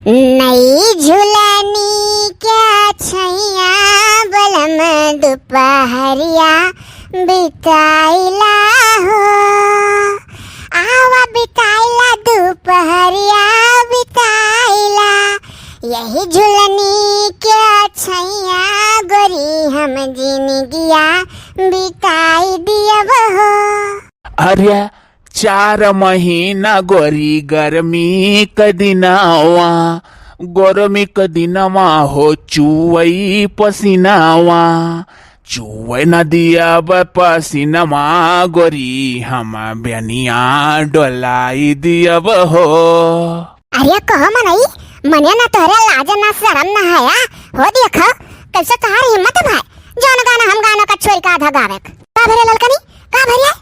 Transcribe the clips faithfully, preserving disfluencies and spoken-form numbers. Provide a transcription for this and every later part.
नई झुलनी के छैया बलम दुपहरिया बिताइला हो। आवा बिताइला दुपहरिया बिताइला। यही झुलनी के छैया गोरी हम जिनगिया बिताई दियब हो। अरे चार महीना गोरी गर्मी क दिनवा, गर्मी क दिनवा हो चुवई पसीनावा, चुवई न दियब पसीनावा गोरी हम बेनिया डोलाई दियब हो। अरे कहो मनई, मने ना तोहरे लाज ना शरम ना हया हो। देखो कैसे तोहार हिम्मत भाई, जौन गाना हम गाना का छोरी का आधा गावे। का भरे ललकनी, का भरे?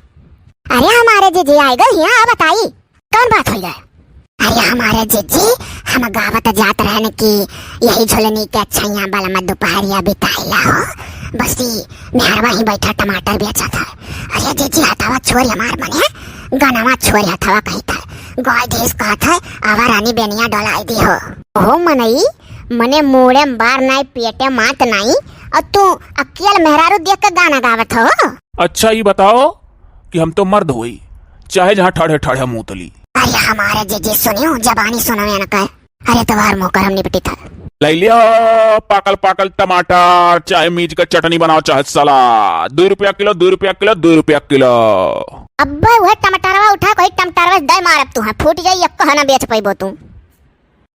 अरे हमारे जीजी आए गए यहाँ, बताई कौन बात हो गए? अरे हमारे जीजी, हम गावत जात रहन कि यही झुलनी के छैया बलम दुपहरिया बिताइला हो। बस्ती मेहरवा ही बैठा टमाटर बेचत है। अरे जीजी हथवा छोरी हमार मने, गनवा छोरी हथवा कहित है। गाय देश कहत है, आवा रानी बेनिया डोलाई दी हो। ओ मनई, मने मूड़े में बार नाई, पेटे मात नाई, और तू अकेल मेहरारू देख के गाना गावत हो? अच्छा, ई बताओ कि हम तो मर्द होई, चाहे जहाँ ठाढ़े ठाढ़े मूतली। अरे हमारे जीजी सुनियो, जबानी सुनवे न कहे। अरे तोहार मुँह कर हम निपटी था। ले लियो पाकल पाकल टमाटर, चाहे मीज का चटनी बनाओ, चाहे सलाद। दो रुपया किलो, दो रुपया किलो, दो रुपया किलो। अब्बे वह टमाटरवा उठा, कोई टमाटरवा दे मारब तू, हाँ, फूट जाई, एक कहना बेच पैबो तू।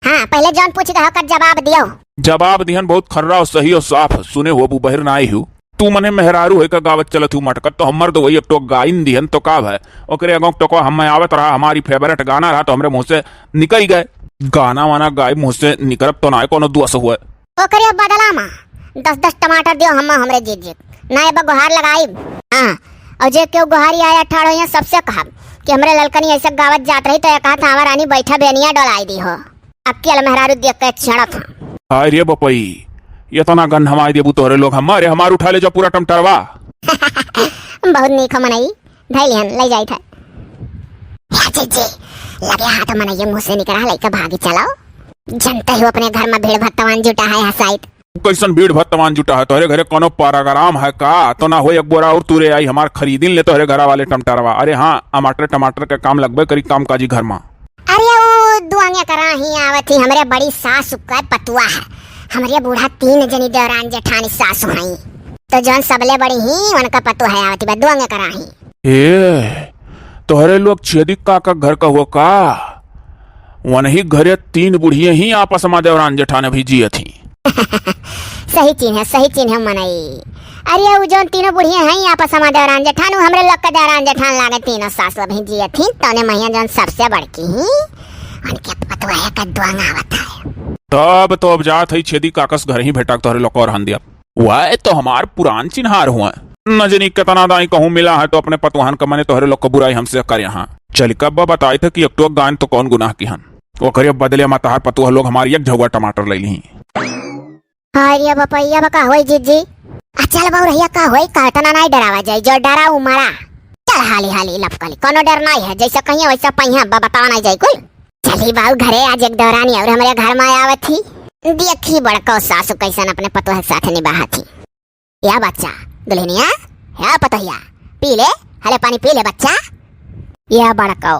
हाँ, पहले जौन पूछ कहो कर जवाब दियो। जवाब दिहन बहुत खर्रा और सही और साफ। सुने हो, अबू बहिर ना आई हूँ। तू मने मेहरारू होइका गावत चलत हूँ मटकत, तो हम मर्द वही एक टोक गाइन दिहन तो का भय? ओकरे अगों टोकवा हम में आवत रहा, हमारी favourite गाना रहा, तो हमरे मुँह से निकल गए। गाना वाना गाय मुँह से निकरब तो ना कोनो दोष हुए। ओकरे बदला मा दस दस टमाटर दियो हम, हमरे जीत जीत। ना एबा गुहार लगाइब। हाँ, और जे केहू गुहारी आया ठाड़ होइया, सबसे कहब कि हमरे ललकनी ऐसे गावत जात रही तो एक हाथ आवा रानी बैठा बेनिया डोलाई दी हो। अकेल मेहरारू देख के छेड़त हूँ। हाय रे बपई, इतना गंध हमारे देबू तोहरे लोग, हमारे हमार उठा ले जाओ पूरा टमटरवा। बहुत नीक हो मनई, धैलिहन ले जाई था। हे जीजी, लगे हाथ मनई मुँह से निकरा लइका भागी चलाओ। जनते हो अपने घर में भीड़ भत्तवान जुटा है हसाइत। कैसन भीड़ भत्तवान जुटा है? तोहरे घरे कोनो प्रोग्राम है का? तो ना हो एक बोरा और तूरे आई हमार खरीदिन ले तोहरे घरा वाले टमटरवा। अरे हाँ, टमाटर टमाटर के काम लगबे करी काम काजी घर मा। अरे ऊ दुआंगे कराही आवत ही, हमरे बड़ी सासु का पतुआ है। हमरे बूढ़ा तीन जनी देवरान जेठानी सासु हई, तो जौन सबले बड़ी ही उनका पतुआ है आवत ही बा दुआंगे कराही। ए, तोहरे लोग छेदी काका घर का हुआ का? वनही घरे तीन बुढ़िए ही आपस मा देवरान जेठान अभी जियत ही। सही चीन है, सही चीन है मनई। अरे उ जौन तीनों बुढ़िए हैं आपस मा देवरान जेठान, उ हमरे लोग का देवरान जेठान लागे, तीनों सासु अभी जियत ही, तौने महिया जौन सबसे बड़की ही, उनके पतुआ का दुआंग आवत है। तब तो अब जात है छेदी काकस घर ही भेटा तोहरे लोग और हन दिया। वह तो हमार पुरान चिन्हार हुआ। न जनी कितना दाई कहूँ मिला है तो अपने पतुहन का मने तोहरे लोग को बुराई हमसे करे हाँ। चल कब बताई थे कि एक टोक गायन तो कौन गुनाह की हन। ओकरे बदले मा तहार पतुह लोग हमार एक झउआ टमाटर ले ली। हाय रे बपैया बा का होई जीजी? आ चल बउरहिया का होई, काटना नाई डरावा जाई, जो डरा उ मरा। चल हाली हाली लपकली, कोनो डर नाई है, जैसा कहिया वैसा पहिया बा, बतावा नाई जाई कुल। चली बाऊ घरे, आज एक देवरानी और हमरे घर मा आवत ही। देखी बड़को सासु कैसन अपने पतोह के साथ निभात ही। या बच्चा, दुल्हनिया, या पतोहिया, पी ले, हले पानी पी ले बच्चा। या बड़को,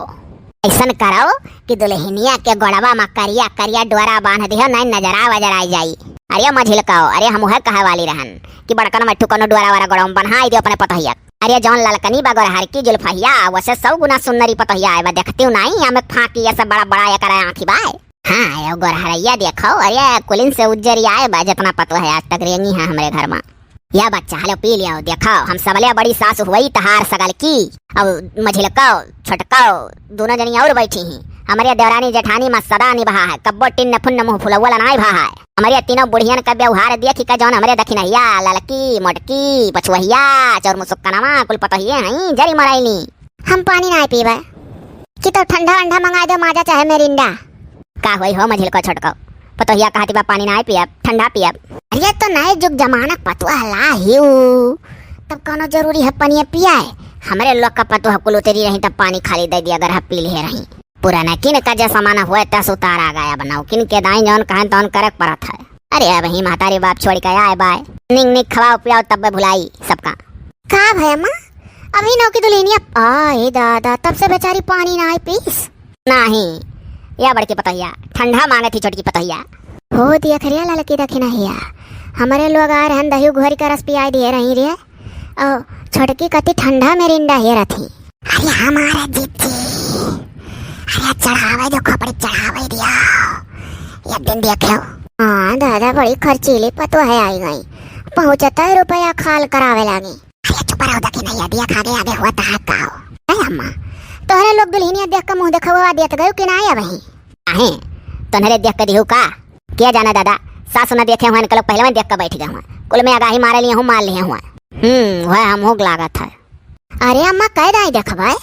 ऐसन करो कि दुल्हनिया के गोड़वा मा करिया करिया डोरा बांध दिहो, नहीं नजरा वजरा आई जाई। अरे मझिलको, अरे हम उहे कहे वाली रहन कि बड़कन में ठुकनो डोरा वारा गोड़वा मा बन्हाई दियो अपने पतोहिया। अरे जौन ललकनी बा गोरहर की जुल्फहिया, वसे सौ गुना सुन्नरी पतोहिया आए बा, देखती हूँ नाई, हमें फाँकी ये सब बड़ा बड़ा ये करे आँखी बा। हाँ, यो गोरहरैया देखो, अरे कुलिन से उज्जरी आए बा, जितना पतोह है आज तक रेंगी है हमरे घर मा। या बच्चा, हलो पी लियो, देखो, हम सबले बड़ी सास हुई तहार सगल की। अब मझिलको, छोटको, दोनों जनी और बैठी ही। हमरे देवरानी जेठानी मा सदा निभाहा है, कब्बो टिन्न फुन्न मुँह फुलौवल नाई भाहा है। हमरे तीनों बुढ़ियन का व्यवहार देखी का जौन हमरे दखिनहिया, ललकी, मोटकी, पछुवहिया, चौर मुसुक्कनवा, कुल पतोहिए हईं, जरी मरैली। हम पानी नाई पीबे, कि तो ठंडा वंडा मंगाई दो, माजा चाहे मिरिंडा। का होई हो मझिलको छोटको, पतोहिया कहती बा पानी नाई पियब, ठंडा पियब। अरे तो नए जुग जमाना पतुआ ला हिउ, तब कौनो जरूरी है पनिया पियाए? हमरे लोग का पतुआ कुल उतरी रही तब पानी खाली दे दिया, अगर हम पी लिहे रही। पुरनकिन का जे सामान होए तस उतारा गए, अब नौकिन के दाई जौन कहन तौन करे के परत है। अरे अबहीं महतारी बाप छोड़ि के आए बाय, निक निक खवाओ पियाओ तब्बे भुलाई सबका। का भय अम्मा, अबहीं नौकी दुल्हनिया, आ ए दादा, तब से बेचारी पानी नाहीं पीस। नाहीं, या बड़की पतोहिया, ठंडा मांगत ही छोटकी पतोहिया। हो दिया खरिया ललकी दखिनहिया, हमरे लोग आए रहन दही घोरी का रस पियाई दिहे रही रे, और छोटकी कति ठंडा मिरिंडा हेरत ही। अरे हमारा जिज्जी, अरे चढ़ावे दो, खोपड़ी चढ़ावे दिया, एक दिन देखे हो। हाँ दादा, बड़ी खर्चीली पतोह आई गई, पहुँचत ही रुपया खाल करावे लागी। अरे चुप रहो दखिनहिया, दिया खागे आगे हुआ तहा का हो। ए अम्मा, तोहरे लोग दुल्हनिया देख के मुँह देखवा देत गयो कि नाहीं अबहीं? आहे, तोहरे देख के दिहू का? के जाने दादा, सासु न देखे हुआ, इनके लोग पहले में देख के बैठ गए हुआ, कुल में आगाही मारे लिए हूँ, मार लिए हुआ। हम्म, वह हम होग लागत है। अरे अम्मा, कह दाई देखबे,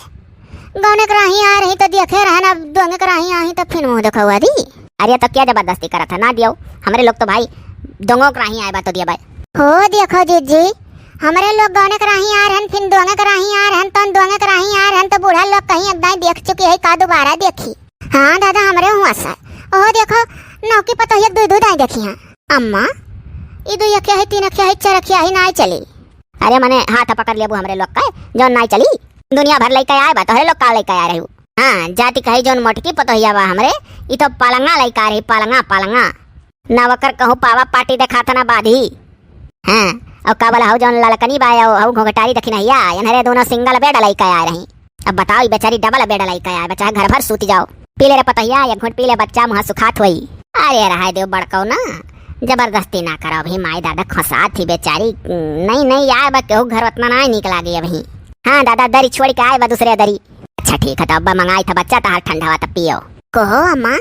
गौने के राही आ रही तो देखे रहन, अब दोंगे के राही आही तो फिर मुँह देखवा दी। अरे तो क्या जबरदस्ती करत है, ना दियो, हमरे लोग तो भाई दोंगो के राही आए बा तो दिया भाई। हो देखो जिज्जी, हमरे लोग गौने के राही आ रहन, फिर दोंगे के राही आ रहन, तौन दोंगे के राही आ रहन, तो बूढ़ा लोग कहीं एक दाई देख चुकी है, का दोबारा देखी? हाँ दादा, हमरे हुआ से। ओहो देखो, नौकी पतोहिया दुई दुई दाई देखी हैं। अम्मा, ई दुई अखिया है, तीन अखिया है, चार अखिया है, नाई चली। अरे मने हाथ पकड़ लेबू हमरे लोग का, जौन नाई चली। दुनिया भर लइका आए बा, तोहरे लोग का लइका आए रहू? हाँ, जाति कही जौन मोटकी पतोहिया बा हमरे, ई तो पलंगा लइका रही, पलंगा, पलंगा। ना वकर कहूँ पावा पाटी देखात ना बाधी। हाँ, और का बोला, हऊ जौन ललकनी बा, हऊ, हऊ घोघटारी दखिनहिया, इन्हरे दोनों single bed लइका आए रही। अब बताओ, ई बेचारी double bed लइका आए, बच्चा घर भर सूत जाओ। पी ले रे पतोहिया, एक घूंट पी ले, बच्चा मुँह सुखात होई। अरे रहाय देव बड़कौ ना, जबरदस्ती ना करो, अभी माई दादा खोसात ही बेचारी, नहीं, नहीं आए बा केहू घर, उतना ना नीक लागे अभी। हाँ दादा, दरी छोड़ के आए बा दूसरे दरी। अच्छा ठीक है, तो अब्बा मंगाई था बच्चा तहार ठंडवा, तब पियो। कहो अम्मा,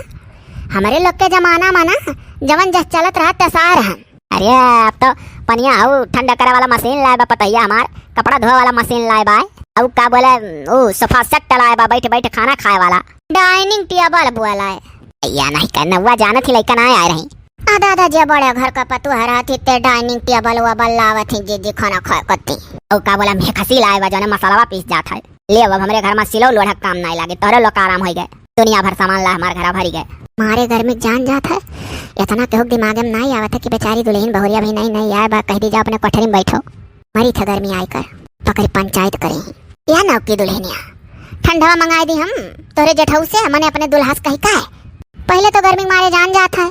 हमरे लोग के जमाना में ना जवन जस चलत रहा तसार हम। अरे अब तो पनिया हऊ ठंडा करे वाला मशीन लाए बा पतोहिया हमार, कपड़ा धोए वाला मशीन लाए बा, अउ का बोले, ऊ sofa set लाए बा, बैठ बैठ खाना खाए वाला। Dining table बोला है। या नहीं कर नौवा जानत ही लइका ना आए रही। आ दादा, जे बड़े घर का पतोह रहत ही ते dining table वबल लावत ही जिज्जी खाना खाए कत्ती। अउ का बोला, मेखसी लाए बा जौने मसालावा पीस जात है। ले अब हमरे घर में सिलौ लोढ़ा काम नाई लागे, तोहरे लोग का आराम होई गए। दुनिया भर सामान ला हमार घरा भरी गए। मारे गर्मी जान जात है, इतना केहू के दिमाग में नाई आवत है कि बेचारी दुल्हन बहुरिया भी नई नई आए बा, कह दी जा अपने कोठरी में बैठो, मरी थे गर्मी आए कर, पकड़ी पंचायत करी। या नौकी दुल्हनिया, ठंडवा मंगाई दी हम तोहरे जेठऊ से, मने अपने दुल्हा से कही का है? पहले तो गर्मी मारे जान जात है।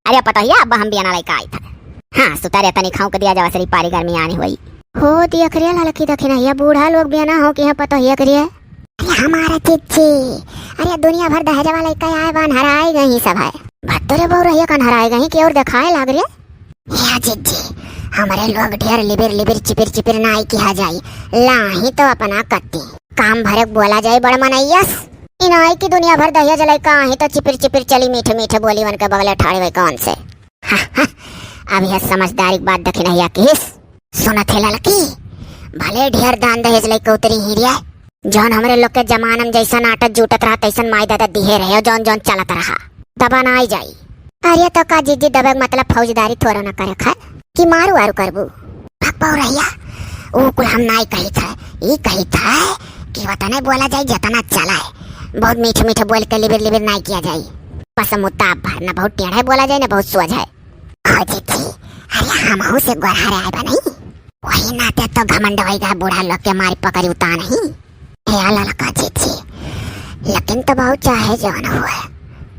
अरे पतोहिया, अब हम बियाना लइका आई था। हाँ, सुता रे तनी खाऊं के दिया जवा सरी पारी गर्मी आनी हुई। हो दिया करिया ललकी दखिनहिया, बूढ़ा लोग बियाना हो कि यहाँ पतोहिया करिया। अरे हमारा जिज्जी, अरे दुनिया भर दहेजवा लइका आए बा, अन्हराए गई सब है। भत्तरे बहु रहिया का अन्हराए गई कि और देखाए लाग रे। या जिज्जी, हमरे लोग ढेर लिबिर लिबिर चिपिर चिपिर नाई किहा जाई, लाही तो अपना कत्ती। काम भरे के बोला जाई बड़ मनैयस। इनाई की दुनिया भर दहेज लइका आही तो चिपिर चिपिर चली मीठे मीठे बोली उनके बगले ठाड़े हुए कौन से। अब यह समझदारी की बात दखिनहिया किहिस। सुनत है ललकी, भले ढेर दान दहेज लइके उतरी ही रे, जौन हमरे लोग के जमाना में जैसन आटा जूटत रहा तैसन माई दादा दिहे रहे, जौन जौन चलत रहा, दबा ना आई जाई। अरे तो का जिज्जी दबे के मतलब फौजदारी थोड़ा ना करे खाए कि मारू आरू करबू। भक बहुरहिया, ऊ कुल हम नाई कहित है, ई कहित है कि वतने बोला जाए जतना चला है। बहुत मीठे मीठे बोल के लिबिर लिबिर नाई किया जाए। बस मुद्दा भर, न बहुत टेढ़े बोला जाए न बहुत सोझ है। ओ जिज्जी, अरे हमहू से गोरहर आए बा नहीं, वही नाते तो घमंड होई गए बूढ़ा लोग के मारी पकड़ी उता नहीं। हे ललका जिज्जी, लेकिन तो बाऊ चाहे जौन हुए,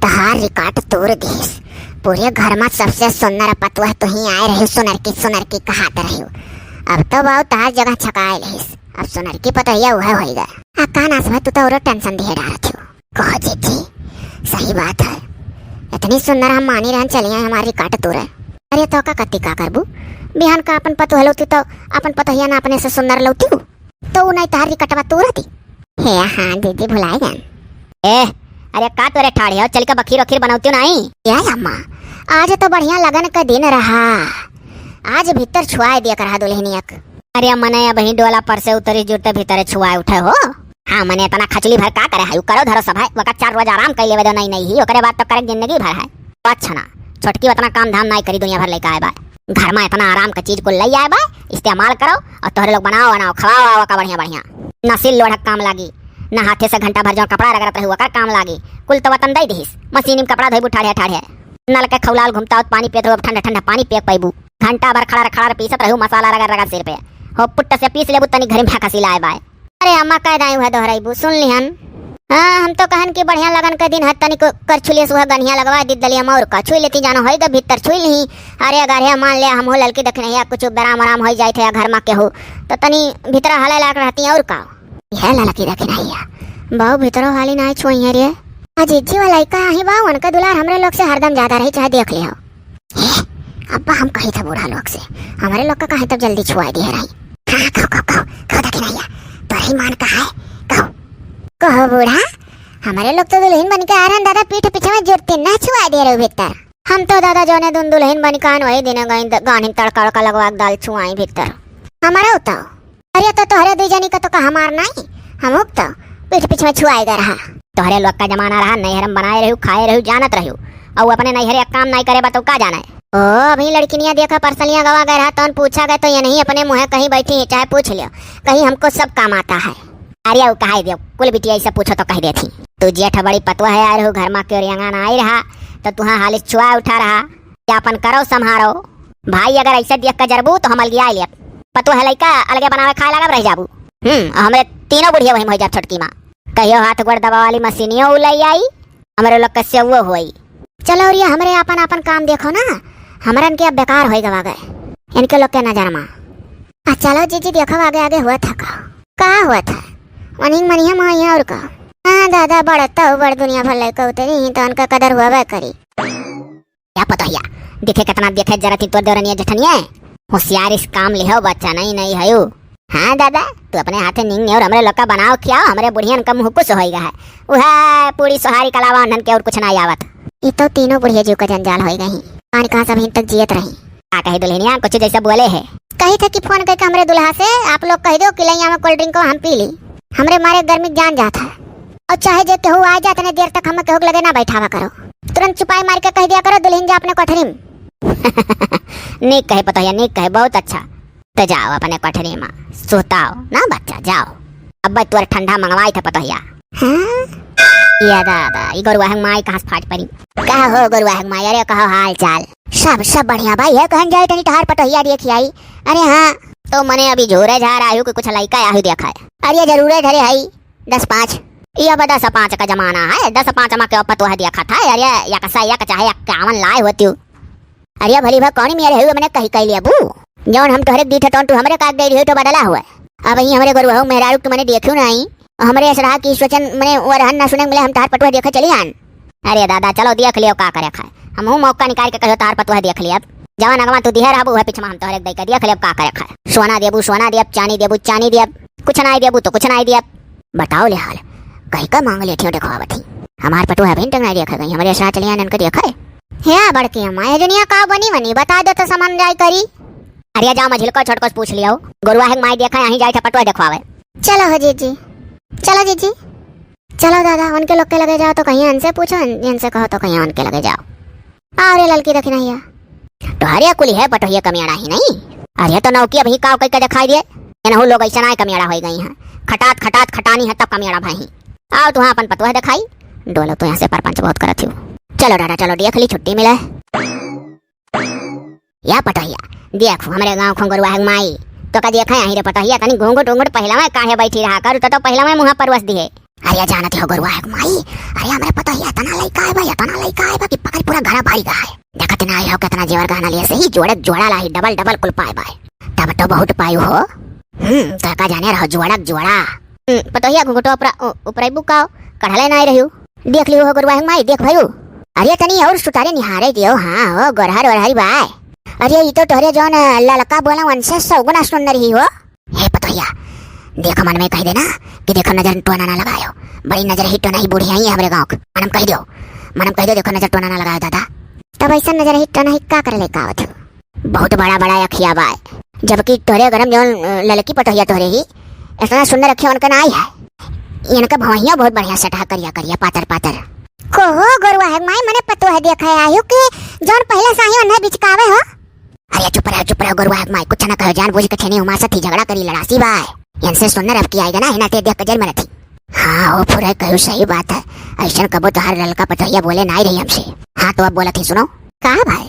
तहार record तोड़ दिस। पूरे घर में सबसे सुंदर पतुआ तू ही आए रही, सुनर की सुनर की कहात रही। अब तो बाऊ तहार जगह छकाए लिस, अब सुनर की पतोहिया उहे होई गए। आ का नास भाई, तू तो औरो tension दिए डारत हो। कहो जिज्जी, सही बात है, इतनी सुंदर हम मानी रहन चली आए, हमारी record तोड़े। अरे तो का कत्ती का करबू, बिहान का अपन पतोह लौती तो अपन पतोहिया ना अपने से सुंदर लौती हूँ। तो उ नहीं तहार record तोड़ दी। हे हाँ दीदी, भुलाए गन। ए, अरे का तोरे ठाढ़े हो, चल के बखीर वखीर बनौती नहीं? या अम्मा, आज तो बढ़िया लगन का दिन रहा, आज भीतर छुआए दिया कर रहा दुल्हनिया के। अरे मने अबही डोला पर से उतरी जुरते भीतरे छुआए उठे हो। हाँ मने इतना खचली भर का करे है, उ करो धरो सब है, वका चार रोज आराम कर लेवे दो, नहीं नहीं ही, ओकरे बाद तो करे जिंदगी भर है। अच्छा ना, छोटकी उतना काम धाम नाई करी, दुनिया भर लइका आए बा। घर में इतना आराम का चीज कुल लई आए बा, इस्तेमाल करो और तोहरे लोग बनाओ, बनाओ, खवाओ, आओ का बढ़िया, बढ़िया। नसील लोढ़क काम लागी, ना हाथे से घंटा भर जौन कपड़ा रगड़त रहू, ओकर काम लागी। कुल तो वतन दइ दिहिस। मशीनी में कपड़ा धोइबू ठाढ़े ठाढ़े। नल के खौलाल घूमताउ त पानी पियत रहू, अब ठंडा ठंडा पानी पिए के पइबू। घंटा भर खड़र खड़र पीसत रहू, मसाला रगड़ रगड़ सिर पे। हो पुट्ट से पीस लेबू, तनी घरी में खसी लाए बाय। अरे अम्मा, कह दाई उहे दोहराइबू, सुन लिहन। हाँ, हम तो कहन कि बढ़िया लगन के दिन है, तनी को करछुलियस उहे गनिया लगवा दी दलिया में, और का छुई लेती जानो, होई ग भीतर छुई लिही। अरे अगर हे मान ले, हमहू ललकी दखिनहिया कुछ बेराम आराम होई जाइत है घर में केहू, तो तनी भीतर हले लायक रहती, और का। यह ललकी दखिनहिया, बहु भीतरो हाली नाई छुई है रे। आ जिज्जी वाला लइका आही बा, उनका दुलार हमरे लोग से हरदम ज्यादा रही, चाहे देख लियो। हे, अब्बा हम कही था बूढ़ा लोग से, हमरे लोग का काहे तब जल्दी छुआई दिहे रही। हाँ, कहो, कहो, कहो, कहो दखिनहिया, तोरही मान का है, कहो। कहो बूढ़ा, हमरे लोग तो दुलहिन बन के आ रहन दादा, पीठ पीछे में जुरती ना छुआ दे रहे भीतर। हम तो दादा जौने दुन दुलहिन बन के आन वही दिने गई द-, गानिन तड़का उड़का लगवा के दाल छुआई भीतर। हमारा उताओ। अरे तो तोहरे दुई जनी का तो का हमार नाई, हमहू क तो पीठ पीछ में छुआए गए रहा। तोहरे लोग का जमाना रहा, नैहर में बनाए रहू, खाए रहू, जानत रहू, और अपने नैहरे एक काम नाई करे बा तो का जाने। ओ, अभी लड़किनिया देखा परसलियां गवा गए रहा, तौन पूछा गए तो ये नहीं अपने मुँहे कहीं बैठी है, चाहे पूछ लियो, कहीं हमको सब काम आता है। अरे उ कहा दियो, कुल बिटिया ऐसे पूछो तो कह देती। तू जेठ बड़ी पतवा है आए रहू, घर में के ओरियंगा ना आई रहा, तो तुहाँ हालिस छुआ उठा रहा, कि आपन करो संभारो। भाई अगर ऐसे देख के जरबू तो हम अलगिया लेब। पतोह लइका अलगे बनावे खाए लागब रह जाबू। हम्म, हमरे तीनों बुढ़िया वही में हो जाब छोटकी माँ। कहियो हाथ गोड़ दबा वाली मशीनियो उ लई आई, हमरे लोग के सेवो होई। चलो और ये हमरे आपन आपन काम देखो ना, हमरन के अब बेकार होई गवा गए इनके लोग के नजर मा। आ चलो जीजी देखो आगे आगे हुआ था का, का हुआ था? वनिंग मनिया माँ यहाँ और का? हाँ दादा, बड़ तो बड़ दुनिया भर लइका उतरी ही तो उनका कदर हुआ करी। या पतोहिया, देखे कितना देखे जरा थी तोर देवरनिया जेठनिया। होशियार इस काम लिहो बच्चा, नहीं, नहीं हयू। हाँ दादा, तू अपने हाथे नींग ने और हमरे लोग का बनाओ खियाओ, हमरे बुढ़ियन का मुँह कुछ होइगा है। उहे पूरी सोहारी के अलावा उन्हन के और कुछ ना आवत। ई तो तीनों बुढ़िया जीव का जंजाल होई गई। पानी कहाँ सब हिन तक जियत रही। का कही दुल्हनिया, कुछ जैसे बोले है। कही थे कि फोन करके हमरे दुल्हा से आप लोग कह दो कि लइया में कोल्ड ड्रिंक को हम पी ली। हमरे मारे गर्मी जान जात है। और चाहे जे केहू आ जाए, इतने देर तक हम केहू के लगे ना बैठावा करो। तुरंत चुपाई मार के कह दिया करो, दुल्हन जा अपने कोठरी में। नीक कहे पतोहिया, नीक कहे, बहुत अच्छा। तो जाओ अपने कोठरी में सुताओ ना बच्चा, जाओ। अब तोर ठंडा मंगवाई था पतोहिया। हाँ? या दादा, ई गोरुआ हंग माई कहाँ से फाट पड़ी? कहा हो गोरुआ हंग माई, अरे कहो हाल चाल? सब, सब बढ़िया भाई है, कहन जाए तनी तोहार पतोहिया देखी आई। अरे हाँ, तो मने अभी झूरे झार आयु कि कुछ लइका आयु देखा है। अरे जरूरे धरे है, दस पाँच। ये अब दस पाँच का जमाना है, दस पाँच मा के पतोह देखा था। अरे या कसा या चाहे इक्यावन लाए होती हूँ। अरे भली भा कौन मेरे हुए मने कही कह लिया बू। जौन हम तोहरे दीठे तौन तू हमरे काट दे रही हो तो बदला हुआ। अब ही हमरे गोरुआ हंग मेहरारू तू मने देखियो नहीं। हमरे ऐसा रहा कि सोचन मने वो रहन ना सुने मिले, हम तोहार पतोह देखे चली आन। अरे दादा, चलो देख लियो का करे खाए। हमहू मौका निकाल के कहियो तोहार पतोह देख लियब। जवन अगवा तू दिहे रहबू, उहे पिछवा हम तोहरे दे के देख लियब का करे खाए। सोना देबू, सोना देब, चानी देबू, चानी देब। कुछ नाई देबू तो कुछ नाई देब। बताओ ले हाल, कहीं का मांग लेती हो देखवावत ही। हमार पतोह अभी तक नाई देखा गई, हमरे ऐसा चली आन इनके देखा है। हे बड़की अम्मा, ये दुनिया का बनी बनी, बता दो तो समझ जाए करी। अरे जाओ मझिलको छोटको से पूछ लियो, गोरुआ हंग माई देखा, यहीं जाए थे पतोह देखवावे। चलो हो जीजी, चलो जीजी, चलो दादा, उनके लोग के लगे जाओ तो कहीं इनसे पूछो, इन-, इनसे कहो तो कहीं उनके लगे जाओ। आओ रे ललकी दखिनहिया। तोहरे कुली है पतोहिया कमियाड़ा ही नहीं। अरे तो नौकी अभी काव कई के दिखाई दे। एनहू लोग ऐसा ना कमियाड़ा होई गई हैं। खटात खटात खटानी है तब कमियाड़ा भाई। आओ तुहाँ अपन पतोह दिखाई। डोलो तो यहाँ से परपंच बहुत करत हो। चलो दादा चलो, देख ली छुट्टी मिले। या पटोहिया, देख हमरे गाँव खोंगरुआ है माई। तो का देखा यहीं रे पटोहिया, तनी घूंघट उंघट पहिला में काहे बैठी रहा करू, तो, तो पहिला में मुँह परवस दिहे। अरे जानत हो गरुआ है माई, अरे हमरे पटोहिया इतना लइका है बा, इतना लइका है बा कि पकड़ पूरा घरा भरी गा है। देखत ना हो कितना जेवर गहना लिए से ही जोड़े जोड़ा लाही, डबल डबल कुल पाए बा। तब तो बहुत पायु हो। हम्म, तो का जाने रहो जोड़क जोड़ा। हम्म, पटोहिया घुघुटो ऊपरा, उ-, ऊपरा बुकाओ, कढ़ले ना रहियो। देख लियो हो गरुआ है माई, देख भाई। अरे तनी और सुतारे निहारे दियो, हाँ हो, गोरहर ओरहर बाय। अरे ई तो तोहरे जौन ललका बोला वंशज सौ गुना सुंदर ही हो। हे पतोहिया, देखो मन में कह देना कि देखो नजर टोना ना लगायो। बड़ी नजर ही टोना ही बुढ़िया ही है हमरे गाँव के। मनम कह दियो, मनम कह दियो देखो नजर टोना ना लगायो दादा। तब ऐसा नजर ही टोना ही का करे लेके आवत हो? बहुत बड़ा बड़ा अखिया बाय, जबकि तोहरे गरम जौन, अ, ललकी पटोहिया तोहरे ही, इतना सुंदर अखिया उनका ना आई है। इनका भवहिया बहुत बढ़िया सटहा करिया करिया पातर पातर। को हो गरुआ है माई, मने पतोह देखा है आयु के जौन पहले साही उन्हें बिचकावे हो। अरे चुप रहो, चुप रहो गरुआ है माई, कुछ ना कहो, जान बूझ के छेनी उमासत ही झगड़ा करी लड़ासी बाय। इनसे सुंदर अब की आएगा ना, हिना ते देख के जल मरत ही। हाँ, ओ फुरे कहू सही बात है। अइसन कबो तोहार ललका पतोहिया बोले नाई रही हमसे। हाँ, तो अब बोलत ही, सुनो। का भाई?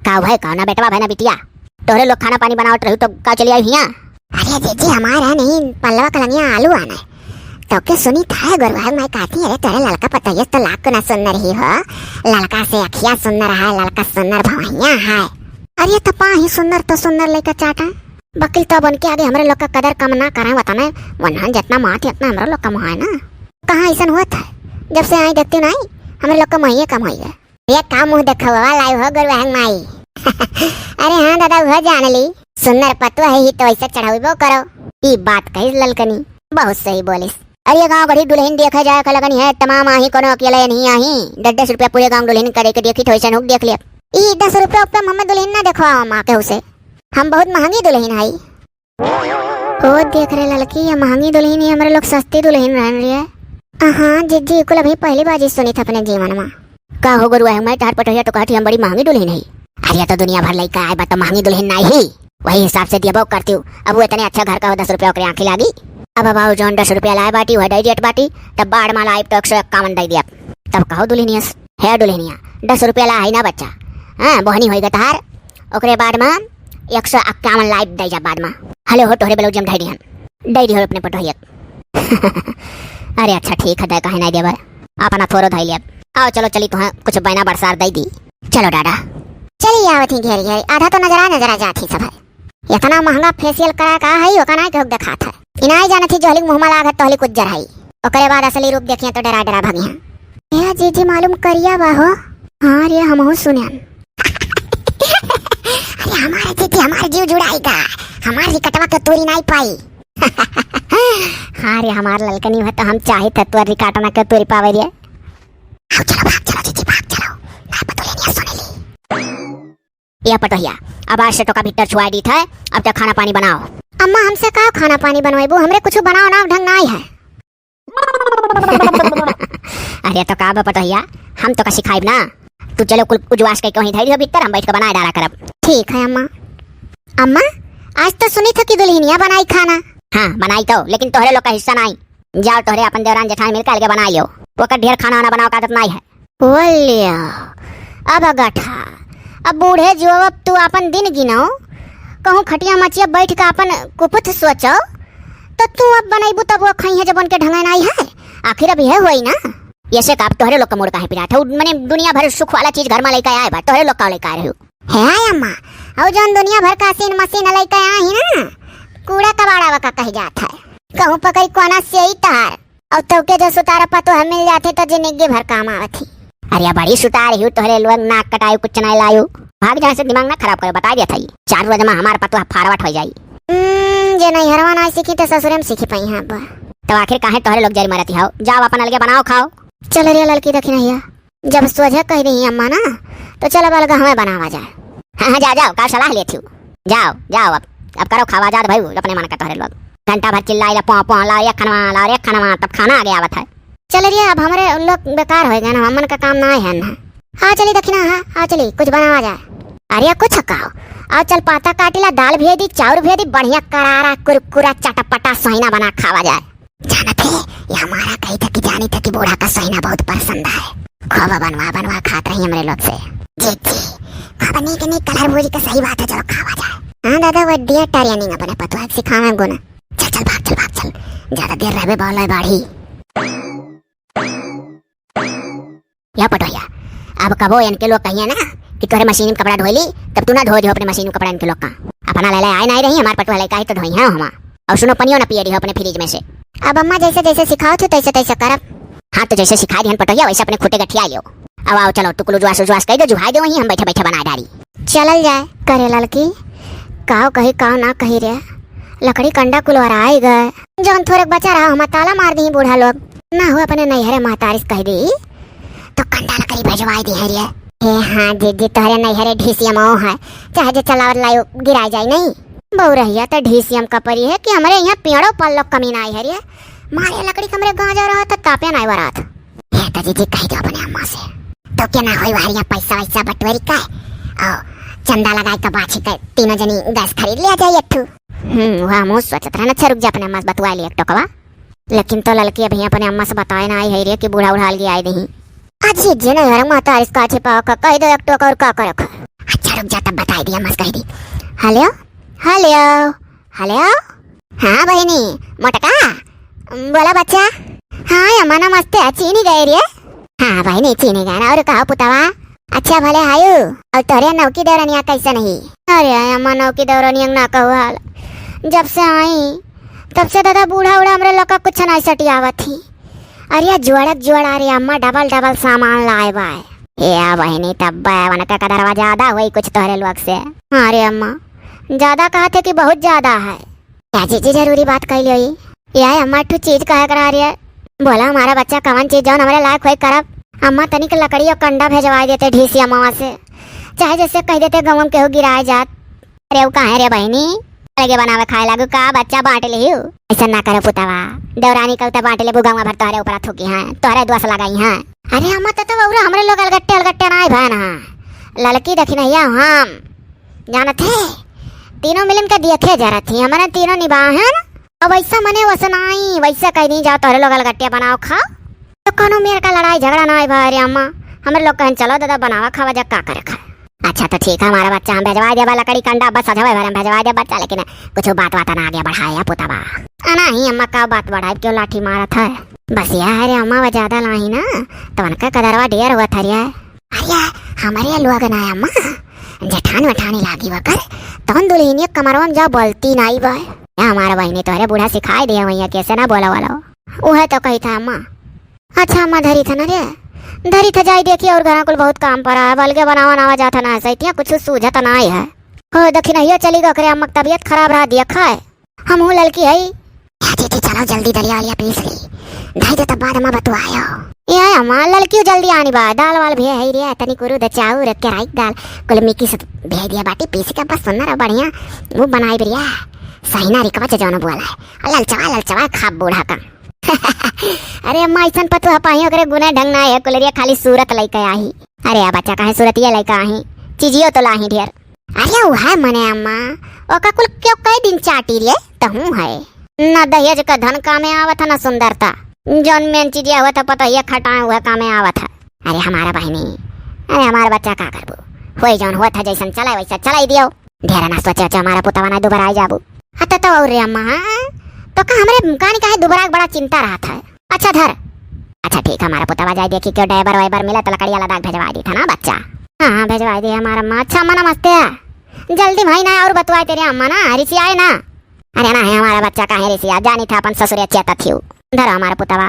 का भाई, कौना बेटवा भाई ना बिटिया? तोहरे लोग खाना पानी बनावत रहू तो का चली आई हियाँ? अरे जीजी, हमार है नहीं, पल्लवा कलंगिया आलू आने। तो के सुनी था गुरुआ, मैं कहती, अरे तोहरे ललका पतोहिया तो लाख गुना सुंदर ही हो, ललका से अखिया सुंदर है, ललका सुंदर भवैया है। अरे तो पा ही सुंदर तो सुंदर लइका चाटा। बकिल तो बन के आगे हमरे लोग का कदर कम ना करें वतने, वन्हन जितना मात उतना हमरे लोग का मोह है ना। कहाँ अइसन होत है? जब से आई देखती नहीं, हमरे लोग का मोहिए कम होई है। ये का मुँह देखवा लाई हो गुरुआ माई? अरे हाँ दादा, वो जान ली, सुंदर पतोह ही तो ऐसे चढ़ावबो करो। ई बात कही ललकनी, बहुत सही बोलिस। अरे गाँव गढ़ी दुलहिन देखे जाए का लगनी है, तमाम आही, कोनो अकेले नहीं आही। दस दस रुपया पूरे गाँव दुलहिन करे के देखी तो ऐसे हुक देख लिया। ई दस रुपया उपे हमें दुलहिन ना देखवाओ माँ केहू से, हम बहुत महंगी दुलहिन हई। ओ देख रे ललकी, ये महंगी दुलहिन, ये हमरे लोग सस्ती दुलहिन रहन रही है। हाँ जीजी, कुल अभी पहली बाजी सुनी था अपने जीवन में। का हो गुरुआ, मैं तोहार पटोहिया तो कहती हम बड़ी महंगी दुलहिन है। अरे तो दुनिया भर लइका आए बा तो महंगी दुलहिन नाई ही। वही हिसाब से दियबो करती हूँ। अब वो इतने अच्छा घर का हो, दस रुपया ओकरे आँखी लागी। अब अब आओ जौन दस रुपया लाए बाटी वह दे दियत बाटी, तब बाढ़ माला आइब तो एक सौ इक्यावन दे दियब। तब कहो दुलहिनिया से, हे दुलहिनिया, दस रुपया ला है ना बच्चा, हाँ बोहनी होई गए तहार, ओकरे बाद में एक सौ इक्यावन लाइब दे जा बाद में। हले हो तोहरे ब्लाउज में धई दिहन, दे दिहल अपने पटोहिया। अरे अच्छा ठीक है, दे काहे नहीं देबर, अपना थोरो धई लियब। आओ चलो चली, तुहें कुछ बैना बरसार दे दी। चलो दादा। चली आवत ही घेर घेर, आधा तो नजरा नजरा जात ही सब है। इतना महंगा फेशियल करा का है, ओका नाई केहू देखात है। इनाई जानत ही जोहलिक मुँह मा लागत तोहलिक उज्जर है। ओकरे बाद असली रूप देखिए तो डरा डरा भगिया। ए जीजी मालूम करिया बा हो। हाँ रे हमहू सुनन। अरे हमारे जीजी हमार जीव जुड़ाई का, हमार रिकटवा के तूरी नाई पाई। हाँ रे हमार ललकनी हो तो हम चाहे तो तोर रिकाटना के तूरी पावे रे। आओ चलो भाग चलो जीजी भाग चलो, ना पतोहिया सुन ली। ए पटोहिया, अब आज से तोका भीतर छुआई दीत है, अब तोका खाना पानी बनाओ। अम्मा, हमसे का खाना पानी बनवाइबू? हमरे कुछ बनाओ ना ढंग नाई है। अरे तो का बा पटोहिया, हम तोका सिखाइब ना। तू चलो कुल उजवास के कहीं धैर्य भीतर, हम बैठ के बनाए डाला करब। ठीक है अम्मा। अम्मा, आज तो सुनी था कि दुल्हनिया बनाई खाना। हाँ, बनाई तो, लेकिन तोहरे लोग का हिस्सा नाई। जाओ तोहरे अपन देवरान जेठान मिलके अलगे बनाई लियो। ओकर ढेर खाना वाना बनाओ का आदत नाई है। बोलियो, अब गठा, अब बूढ़े जो अब तू अपन दिन गिनो, कहूँ खटिया मचिया बैठ के अपन कुपुथ सोचो, तो तू अब बनैबू तब वो खइहे जब उनके ढंगे नाई है। आखिर अब यह होई ना। ऐसे का अब तोहरे लोग का मूड काहे पिरात है? उ मने दुनिया भर सुख वाला चीज घर में लेके आए बा, तोहरे लोग का लेके आ रहे हो? हे अम्मा, और जौन दुनिया भर का सीन मशीन लेके आई ना, कूड़ा कबाड़ा का कह जात है। कहूँ पकड़ी कोना से ही तार, और तोके जो सुतारा पतोह मिल जाते तो जिंदगी भर काम आवत ही। अरे बड़ी सुतार ही तोहरे लोग नाक कटायु कुछ नहीं लायु। भाग जहाँ से दिमाग ना खराब करे, बता दिया था ये। चार रोज में हमार पतोह फारवट हो जाई। हम्म, जे नहीं हरवा ना सीखी तो ससुरे में सीखी पाई हैं अब। तो आखिर काहे तोहरे लोग जरी मरती हो? जाओ अपन अलगे बनाओ खाओ। चल रे ललकी दखिनहिया, जब सोझे कह रही अम्मा ना, तो चल अब अलगा हमें बनावा जाए। हाँ, हाँ, जा, जाओ, का सलाह लेती हूँ? जाओ, जाओ अब, अब करो खावा जात भाई, अपने मन का तोहरे लोग। घंटा भर चिल्लाई ला, "पौ, पौ, लाओ रे खनवा, लाओ रे खनवा", तब खाना आगे आवत है। चल रे, अब हमरे उन लोग बेकार हो गए ना, हमन का काम ना है ना। आ चली दखिना, हाँ, आ चली, कुछ बनावा जाए। अरे कुछ खाओ, आओ चल पाता काटी ला, दाल भेज दी, चाउर भेज दी, बढ़िया करारा कुरकुरा चटपटा सोइना बना खावा जाए। जानत है, ये हमारा कही था कि जानी था कि बूढ़ा का सोइना बहुत पसंद है। खूब बनवा बनवा खात रही हमरे लोग से। जी जी, खूब नीक नीक कलर भूज के, सही बात है, चलो खावा जाए। हाँ दादा, वो डियर टारिया नहीं अपने पतवा के सिखावे गुण। चल चल भाग, चल भाग, चल, ज्यादा देर रहबे बौले बाढ़ी। या पटोहिया, अब कबो इनके लोग कहिए ना कि तोहरे मशीन में कपड़ा धोइली, तब तू ना धो जो अपने मशीन में कपड़ा इनके लोग का। अपना लैला आए नहीं रही, हमार पटोह लैका ही तो धोई है हमा। और सुनो, पनियो ना पिए रही अपने फ्रिज में से। अब अम्मा जैसे जैसे सिखाओ थे तैसे तैसे करब। हाँ, तो जैसे सिखाई दिहन पटोहिया, वैसे अपने खूटे गठिया लियो। अब आओ चलो, तू कुल उजवास उजवास कह दो, जुहाई दो, वहीं हम बैठे बैठे बना डारी। चलल जाए। करे ललकी, काव कही काव ना कही रे, लकड़ी कंडा कुलवराई गए। जौन थोरेक बचा रहा, हमा ताला मार दी बूढ़ा लोग। ना हो, अपने नैहरे महतारिस कह दी, तो कंडा लकड़ी भेजवाई दी है रे। हे हाँ जीजी, तोहरे नैहरे ढीसिया मऊ है, चाहे जे चलावत लायो गिराई जाई नहीं। बउरहिया तो ढीसियम का परी है कि हमरे यहाँ पेड़ों पल्लो कमी ना आई है रे। मारे लकड़ी कमरे गांजा रहा तो तापे ना आई बरात। हे तो जीजी कह दो अपने अम्मा से, तो क्या ना होई वहरिया पैसा वैसा बटोरी का, और चंदा लगाए तो बाछी के तीनों जनी गैस खरीद लिया जाए एक ठू। हम्म, वह मुँह सोचत रहना, अच्छा रुक जा, अपने अम्मा से बतवा लिया एक टोकवा। लेकिन तो ललकी अभी अपने अम्मा से बताए ना आई है रे कि बूढ़ा उढ़ा अलगे आए दही। अच्छी जे नहीं हरम महतारी का छिपाओ का कह दो एक टोक और का करे का। अच्छा रुक जा, तब बताई दिया, अम्मा से कह दी। हेलो, हेलो, हेलो। हाँ बहिनी, मोटका, बोला बच्चा। हाँ अम्मा नमस्ते, चीनी गए रे। हाँ बहिनी, चीनी गए ना, और कहो पुतवा। अच्छा भले हायू, और तोरे नौकी देवरनिया कैसन ही? अरे अम्मा, नौकी देवरनिया ना कहू हाल, जब से आई तब से दादा बूढ़ा उढ़ा हमरे लोग का कुछ नहीं सटियावत ही। अरे जुआड़क जुआड़, अरे अम्मा डबल डबल सामान लाए बाय। ए आ बहिनी, तब उनका कदरवा ज्यादा होई कुछ तोहरे लोग से। हाँ रे अम्मा, ज्यादा कहत है कि बहुत ज्यादा है। या जीजी जरूरी बात कह लियो। या अम्मा, एक ठो चीज कहे करा रही है। बोला हमारा बच्चा, कवन चीज जौन हमरे लायक होई करब। अम्मा, तनिक लकड़ी और कंडा भेजवा देते ढीसी अम्मा से, चाहे जैसे कह देते गाँव में केहू गिराए जात। अरे वो काहे रे बहिनी, अलगे बनावे खाए लागू का, बच्चा बांट लिहियो। ऐसा ना करे पुतवा, देवरानी कहू त बांट लेबू, गाँव भर तोहरे ऊपर थूकी हैं, तोहरे दोष लगाई हैं। अरे अम्मा, त तो बउरा हमरे लोग अलगट्टे अलगट्टे ना भन हैं। ललकी दखिनहिया हम जानत है, तीनों मिलन के देखे जरत ही, हमरे तीनों निबाहन। अब वैसा मने वसनाई, वैसा कह दी जाओ तोहरे लोग अलगट्टे बनाओ खाओ, तो कोनो मेर का लड़ाई झगड़ा ना आए भाई रे अम्मा। हमरे लोग कहन चलो दादा बनावा खावा जा, का करे खाए। अच्छा तो ठीक है, हमारा बच्चा हम भेजवा देबा लकड़ी कंडा, बस सजवे भर हम भेजवा देबा बच्चा, लेकिन कुछ बात बात ना आगे बढ़ाए या पुतवा। अना ही अम्मा का बात बढ़ाए, क्यों लाठी मारत है? बस यह है रे अम्मा, वो ज्यादा लाही ना तो उनका कदरवा ढेर हुआ था रे। अरे हमरे लोग ना अम्मा, जेठान वेठानी लागी वकर, तौन दुल्हनिया कमरवा में जा बोलती नाई बा। या हमारा बहिनी तोहरे बूढ़ा सिखाई दिया वैया कैसे ना बोला वाला। उहे तो कही था अम्मा। अच्छा अम्मा, धरी था ना रे, धरी था जाई देखी और घरा कुल बहुत काम पड़ा है, बलगे बनावा नावा जाता ना है, सैतिया कुछ सूझत ना है। हो दखिनहिया चली गो करे अम्मा, तबियत खराब रहा दिया खाए। हम हूँ ललकी है। या जीजी चलो जल्दी दलिया वलिया पीस ली, धई दे तब बाद में बतुआयो। ये अम्मा ललकी जल्दी आनी बा, दाल वाल भी है रे, तनी कुरु दे चाउर के राई दाल कुल मिक्स भेज दिया बाटी पीस के, बस सुंदर और बढ़िया वो बनाई बढ़िया। सही ना रिकवा चे जौन बोला है, ललचवा ललचवा खा बूढ़ा का। अरे अम्मा, ऐसन पतोह पाही ओकरे गुने ढंग ना है, कुलरिया खाली सूरत लइके आही। अरे आ बच्चा, काहे सूरतिया लइके आही, चीजियो तो लाही ढेर। अरे उ है मने अम्मा, ओका कुल क्यों कई दिन चाटी रे, तहूँ है। ना दहेज का धन कामे आवत है, ना सुंदरता। जौन मेन चीजिया हुआ था पतोहिया खटाए हुआ कामे आवत है। अरे हमारा बहिनी, अरे हमारा बच्चा का करबो, होई जौन हुआ था जैसन चलाए वैसा चलाई दियो। ढेर ना सोचे, सोचे हमारा पुतवा ना दुबराई जाबू। अत तो और रे अम्मा, हाँ? तो का हमरे मुकानी काहे दुबराए के बड़ा चिंता रहत है? अच्छा धर। अच्छा ठीक, हमारा पुतवा जाए देखी क्यों ड्राइवर वाइवर मिला तो लकड़िया लदाख भेजवा दी था ना बच्चा। हाँ, हाँ, भेजवा दी हमारा अम्मा। अच्छा अम्मा नमस्ते। जल्दी भाई ना और बतवाए तेरे अम्मा ना, रिसियाए ना। अरे ना है हमारा बच्चा काहे रिसिया, जानी था अपन ससुरे चेता थियो। धर हमारा पुतवा।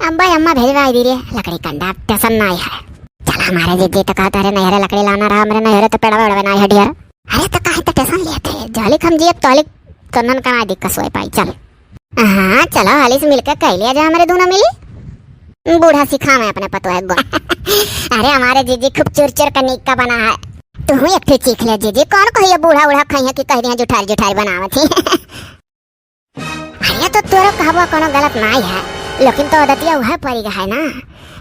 अब्बा अम्मा भेजवा दी रे, लकड़ी कंडा टेंशन ना है। चल हमारे जीजी तो कहता रे नहरे लकड़ी लाना रहा, हमरे नहरे तो पेड़वा वेड़वा ना है ढेर। अरे तो काहे तो टेंशन लेत है, जहलिक हम जियब तहलिक तोनन का ना दिक्कत सोए पाई। चल। हाँ चलो, हाली से मिलकर कह लिया जा हमरे दोनों मिली। बूढ़ा सिखा मैं अपने पतोह को। अरे हमारे जीजी खूब चुर चुर का निक्का बना है। तू एक ठे चीख ले जीजी, कौन कहिए बूढ़ा उढ़ा खाइए कि कह दिया जुठार जुठार बनावत ही। अरे तो तोरो कहबो कोनो गलत नाई है, लेकिन तो आदतिया उहे परी है ना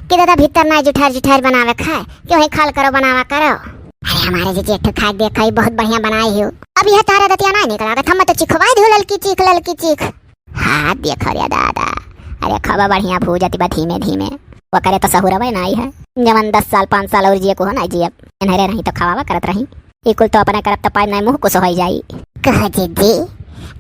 कि दादा भीतर ना जुठार जुठार बनावे खाए, क्यों ही खाल करो बनावा करो। अरे हमारे जीजी एक ठो खाए देख, ई बहुत बढ़िया बनाई हो। अब यह तारा दतिया ना निकला, हम तो चिखवाई दियो ललकी चीख, ललकी चीख। हाँ देखो रे दादा, अरे खाबा बढ़िया भूजती बा धीमे धीमे। ओकरे तो सहूरवे नाई है, जवन दस साल पाँच साल और जिए को हो ना जिए, इन्हरे नहीं तो खवावा करत रही। ई कुल तो अपने करब त पाई नहीं मुँह कुछ होई जाई। कह जीजी,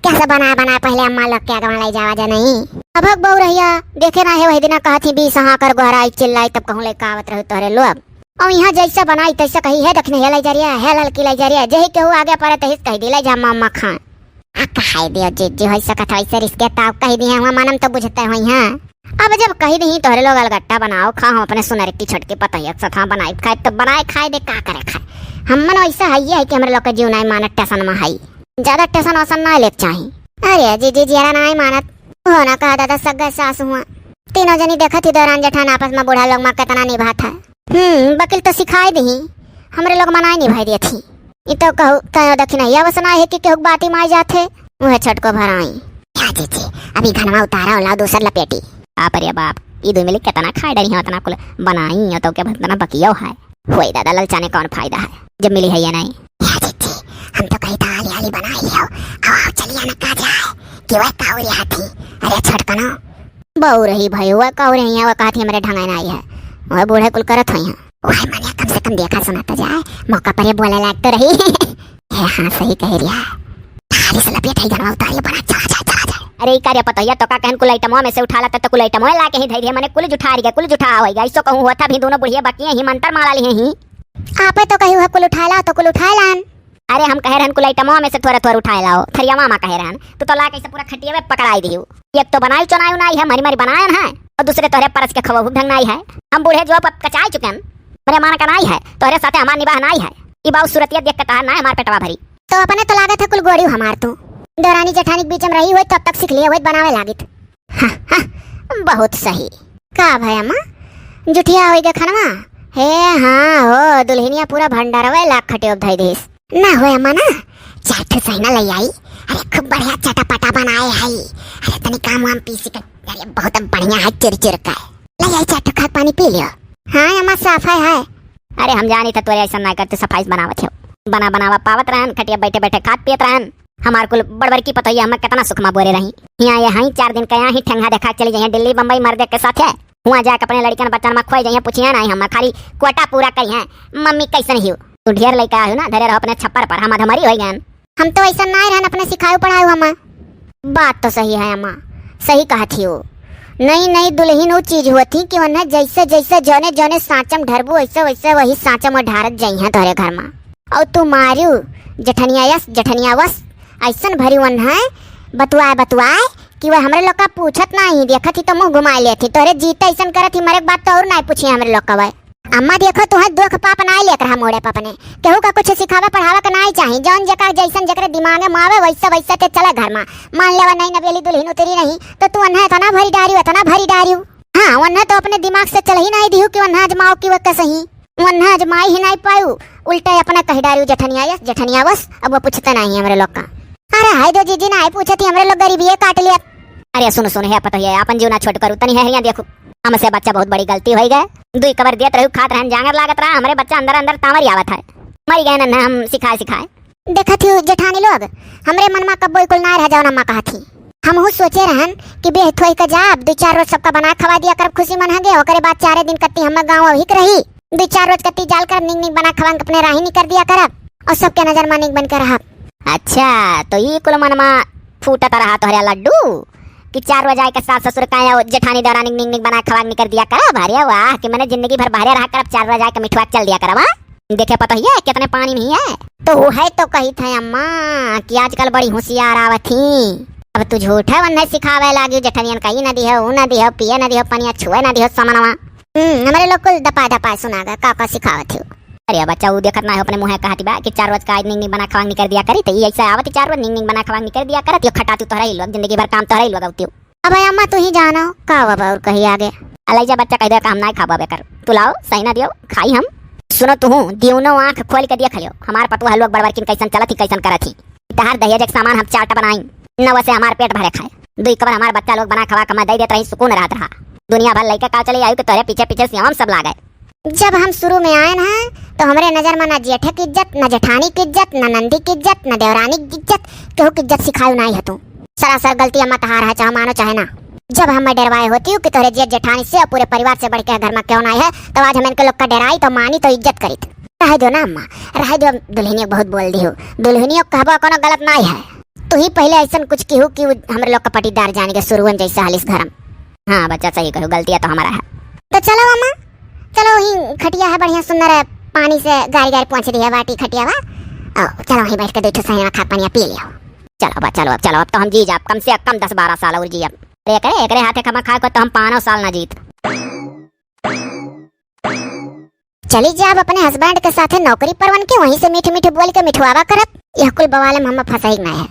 कैसे बनाए बनाए पहले अम्मा लोग के आगे ले जावा जा नहीं। अब हक बहू रहिया, देखे ना है वही दिना कहत ही बीस हाँ कर गोहराई चिल्लाई तब कहूँ लेके आवत रहो तोहरे लोग। और यहाँ जैसा बनाई तैसा कही है दखिनहिया लाई जा रही है, है ललकी लाई जा रही है, जही केहू आगे पड़े तही से कही दी लाई जा अम्मा अम्मा खाए। आ कहाई दियो जीजी, होई सकत है ऐसे रिश्ते ताव कही दिए हुआ मनम तो बुझते होई हैं। अब जब कही दी तोहरे लोग अलगट्टा बनाओ खाओ, अपने सुनरकी छोटकी पतोहिया के साथ बनाई खाए तो बनाए खाए दे का करे खाए। हमन वैसा है ये है कि हमरे लोग के जीव नहीं मानत टेंशन में है, ज्यादा टेंशन वेंशन ना लेके चाही। अरे जीजी जियरा नहीं मानत हो ना कहा दादा सगा सास हुआ, तीनों जनी देखत ही दौरान जेठान आपस में बूढ़ा लोग में कितना निभात है। हम्म, वकील तो सिखाई दही, हमरे लोग मनाई निभाई देत ही। ई तो कहू, कहो दखिनहिया वसना है कि केहू के बाती माई जात है, उहे छटको भराई। या जीजी, अभी घनवा उतारा होला दूसर लपेटी। बाप रे बाप, ई दू मिली कितना खाए डरी है, उतना कुल बनाई है तो क्या उतना बकियो है। होई दादा, ललचाने कौन फायदा है जब मिली है ये नहीं। या जीजी, हम तो कही था हाली हाली बनाई लियो, आओ आओ चलिए ना का जाए, कि वह काऊ रहा थी। अरे छोटकनो, बहू रही भाई, वह काऊ रही है, वह कहत ही हमरे ढंगाई नाई है, वह बूढ़े कुल करत होई हैं। वह मने कम से कम देखा सुना तो जाए, मौका पर ये बोले लायक तो रही। हे हाँ, सही कह रहा है। थारी से लपेट है गनवा उतारिए, बना चला जाए, चला जाए। अरे ई का रे पतोहिया, तो का कहन कुल आइटमवा में से उठा लाता तो कुल आइटमवा ला के ही धई दिए, मने कुल जुठा रही है, कुल जुठा होई गया। इसो कहूँ होता भी दोनों बुढ़िया बकिया ही मंतर माला लिए ही। आपे तो कही हुआ कुल उठाए लाओ, तो कुल उठाए लान। अरे हम कहे रहन कुल आइटमवा में से थोड़ा थोड़ा उठाए लाओ, थरियावा मा कहे रहन, तू तो ला कैसे पूरा खटियावे पकड़ाई दियो। एक तो बनाई चुनाई नाई है, मरी मरी बनायन है, और दूसरे तोहरे परस के खवहू ढंग नाई है। हम बूढ़े जो अब कचाई चुकन, मेरे मान का नाई है, तोहरे साथे हमार निबाह नाई है। ई बाऊ सूरतिया देख के तहार नाई हमार पेटवा भरी। तो अपने तो लागत है कुल गोड़ी हमार तू। देवरानी जेठानी के बीच में रही होई तब तक सीख लिए होई बनावे लागित। हाँ, हाँ, बहुत सही। का भय अम्मा, जुठिया होई गे खनवा? हे हाँ हो, दुल्हनिया पूरा भंडारवे लाख खटियो धई देस। ना हो अम्मा ना, चार ठो सहिना ले आई। अरे खूब बढ़िया चटापटा बनाए है। अरे तनी काम वाम पीसी के, अरे बहुत बढ़िया है चिरचिर का। ले आई चार ठो, खा पानी पी लियो। हाँ अम्मा, साफ है, है। अरे हम जानी था तोरे ऐसा ना करते, सफाई से बनावत हो। बना बनावा पावत रहन, खटिया बैठे बैठे खात पियत रहन। हमार कुल बड़बड़की पतोहिया हमें कितना सुखमा बोरे रही। हियाँ ये हई चार दिन का यहाँ ही ठेंगा देखा के चली जाइए दिल्ली बम्बई मर्दे के साथ है। हुआँ जाके अपने लड़िकन बच्चन में खोई जाइए, पूछिए ना हम खाली कोटा पूरा करी हैं। मम्मी कैसन हियो? तू ढेर लइका आयु ना, धरे रहो अपने छप्पर पर, हम अधमरी होई गन। हम तो ऐसा ना रहन, अपने सिखायु पढ़ायु हम। बात तो सही है अम्मा, सही कहत ही हो। नई नई दुल्हन उ चीज होती कि उन्हें जैसे जैसे जौने जौने सांचम ढरबू वैसे वैसे वही सांचम ढारत जाई हैं तोरे घर में। और तू मारू जेठनिया यस, जेठनिया वस, ऐसन भरी वन है, बतुआए, बतुआए कि वह हमरे लोग का पूछत नाही, देखत ही तो मुंह घुमाए लेत ही। तोहरे जीते ऐसन करत ही, मरे के बाद तो और नाही पूछी हमरे लोग का वह। अम्मा देखो, तुहे दुख पाप नाही लेत रहा मोड़े पर अपने। केहू का कुछ सिखावे पढ़ावे के नाही चाही, जौन जेका जैसन जेकरे दिमागे में आवे वैसे वैसे ते चले घर में। मान लेवा नई नवेली दुल्हन उतरी रही तो तू उन्हें इतना भरी डारियो, इतना भरी डारियो। हाँ, उन्हें तो अपने दिमाग से चल ही नाही दिहू कि उन्हें आजमाओ कि वह कसही। वन्हा आजमाई ही नाही पायू, उल्टा अपना कह डारू जेठनिया यस, जेठनिया वस, अब वो पूछते नाही हमरे लोग का। अरे हाय दो जीजी, नाही पूछती, हमरे लोग गरीबिये काट लिया। अरे सुन सुन, हे पतोहिया, अपन जीव ना छोट करू, तनी है हियाँ देखू। हमसे बच्चा बहुत बड़ी गलती होई गए। दुई कबर देत रहू, खात रहन, जांगर लागत रहा, हमरे बच्चा अंदर अंदर तांवर आवत है। मरी गए ना हम सिखाए सिखाए। देखत ही जेठानी लोग, हमरे मन मा कब्बो कुल ना रह जाओ ना, अम्मा कहत ही। हमहू सोचे रहन कि बेह थोई के जाब, दुई चार रोज सबका बना खवा दिया करब, खुशी मन हगे, ओकरे बाद चारे दिन कत्ती हम्मे गाँव अवहिक रही, दुई चार रोज कत्ती जाल करब, निक निक बना खवा के अपने राही निकर दिया करब और सबके नजर मा निक बन के रहब। अच्छा, तो ई कुल मन मा फूटत रहा तोहरे लड्डू कि चार रोज आए के सास ससुर का जेठानी देवरानी निक निक बना खवा के निकर दिया करब। अरे वाह, कि मने जिंदगी भर बहरे रहा करब, चार रोज आए के मिठवा के चल दिया करब, हाँ? देखे पतोहिया कितने पानी में ही है। तो वो है तो कही थे अम्मा कि आजकल बड़ी होशियार आवत ही। अब तू झूठे वन्ने सिखावे लागी, जेठनियन का ई न दिहो, ऊ न दिहो, पिए न दिहो, पनिया छुए न दिहो, समनवा। हम्म, हमरे लोग कुल दपा दपा सुना गा, का का सिखावत ही। अरे बच्चा, ऊ देखत ना हो अपने मुँहे कहती बा कि चार रोज का आज निक निक बना खवांग निकर दिया करी, तो ई ऐसा आवत ही चार रोज निक निक बना खवांग निकर दिया करत, यो खटा तू तोहरा ही लोग, जिंदगी भर काम तोहरा ही लोग आवती हो। अब अम्मा तू ही जानो, का बाबा और कही आगे। अलैजा बच्चा कह दे का हम नाई खाबो बेकर। तू लाओ, सही ना दियो, खाई हम। सुनो तुहू, दिउनो आँख खोल के देख लियो, हमार पतुआ लोग बड़बड़किन कैसन चलत ही, कैसन करत ही। तहार दहेज के सामान हम चार टा बनाई, नव से हमार पेट भरे खाए। दुई कबर हमार बच्चा लोग बना खवा के मैं दे देत रही, सुकून रहत रहा। दुनिया भर लइके का चले आयु के तोरे पीछे पीछे सियाम सब लागे। जब हम शुरू में आयन हैं, तो हमरे नजर में ना जेठे की इज्जत, ना जेठानी की इज्जत, ना नंदी की इज्जत, ना देवरानी की इज्जत, केहू की इज्जत सिखायु नाई है तू। सरासर गलती अम्मा तहार है, चाहे मानो चाहे ना। जब हम मैं डरवाए होती हूँ कि तोहरे जेठ जेठानी से और पूरे परिवार से बढ़ के घर में क्यों नाई है, तो आज हम इनके लोग का डराई तो मानी तो इज्जत करीत। रहे दो ना अम्मा, रहे दो, दुल्हनिया बहुत बोल दी हो। दुल्हनिया कहबो कोनो गलत नाई है। तू ही पहले ऐसन कुछ की हो कि उ हमरे लोग का पटीदार जाने के शुरुअन जैसे हालिस घर में। हाँ बच्चा, सही कहो, गलतिया तो हमारा है। तो चलो अम्मा, चलो, वही खटिया है बढ़िया सुंदर है, पानी से गारी गारी पोंछ दिया बाटी खटिया बा। आओ, चलो वहीं बैठ के दो ठो सही में खा पानी पी लियो। चलो बा, चलो अब, चलो अब तो हम जी जाब, कम से कम दस बारह साल और जी अब। अरे एकरे, एकरे हाथे खमा खाए को तो हम पानो साल ना जीत। चली जाब अपने husband के साथे नौकरी पर, उनके वहीं से मीठ मीठ बोल के मिठवावा करत। यह कुल बवाले में हम फंसाई ना है।